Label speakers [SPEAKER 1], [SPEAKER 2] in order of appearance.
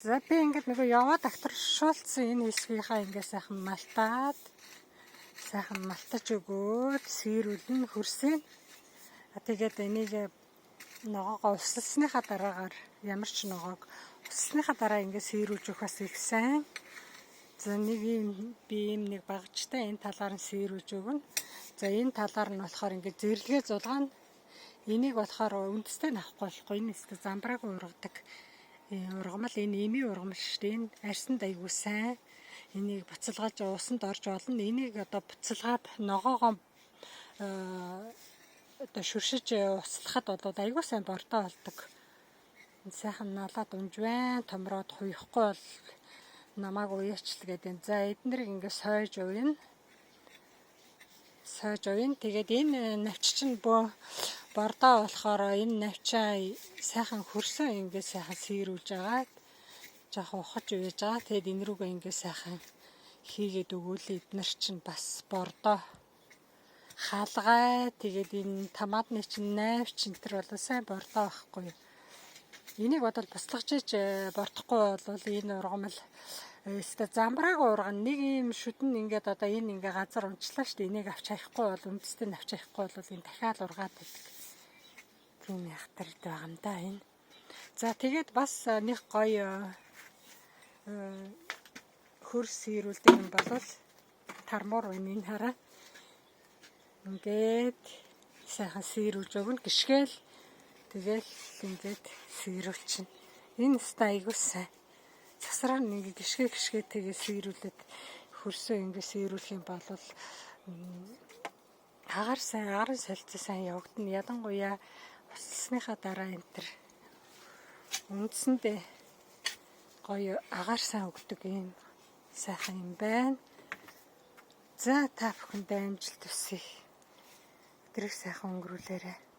[SPEAKER 1] За, би ингээд нөгөө яваад агтршуулсан энэ хэсгийнхаа ингээд сайхан малтаад, сайхан малтаж өгөөд сэрүүлэн хөрсөн. Тэгээд энийг ногоогоо усалсныхаа дараагаар, ямар ч ногоог усалсныхаа дараа ингээд сэрүүлж өгөх бас их сайн. За, нэг юм би ийм нэг багжтай энэ талаар нь сэрүүлж өгнө. За, энэ талаар нь болохоор ингээд зэрлэгээ зулгаана. Энийг болохоор үндэстэй нь авахгүй болохгүй. Энэ өстө замбрааг ургадаг ургамал, энэ эмийн ургамал шүү дээ. Энэ арьсанд айгүй сайн. Энийг буцалгааж усанд орж олно. Энийг одоо буцалгаад ногоогоо одоо шүршиж услахад бол айгүй сайн бордоо болдог. Сайхан налаад унж байна. Томроод хуйхгүй бол намайг уяачлаа гэдэг. За, эднэрийг ингээ сойж уяна. Сойж уяна. Тэгээд энэ навч чинь бөө бордоо болохоор энэ навчаа сайхан хөрсөн ингээ сайхан сэрүүлж байгаа. Жаахан ухаж уяж байгаа. Тэгээд энэ рүүгээ ингээ сайхан хийгээд өгөөлээ, эднэр чинь бас бордоо хаалгай. Тэгээд энэ томатны чинь навч энэ төр бол сайн бордоо байхгүй юу. Энийг бодвол буслаж иж бордохгүй бол энэ ургамал өстө замбрааг ургана. Нэг юм шүдэн ингээд одоо энэ ингээ газар унчлаа шүү дээ. Энийг авч хаяхгүй бол, үндэстэй нь авч хаяхгүй бол энэ дахиад ургаад байдаг. Тийм яхтард байгаа юм да энэ. За, тэгээд бас нэг гоё хөр сэрүүлдэг юм бол тармуур байна, энэ хараа. Ингээд сайхан сэрүүлж өгнө гიშгээл, тэгэл ингээд сэрүүлчихнэ. Энэ өстой айгуу сайн. Цасраар нэг гიშгэ гიშгэ тэгээ сэрүүлээд хөрсөө ингээд сэрүүлэх юм бол агаар сайн, агарын солилцоо сайн явагдана. Ялангуяа усалсныхаа дараа энэ төр үндсэндээ гоё агаар сайн өгдөг юм сайхан юм байна. За, та бүхэндээ амжилт хүсье. Өдрийг сайхан өнгөрүүлээрэй.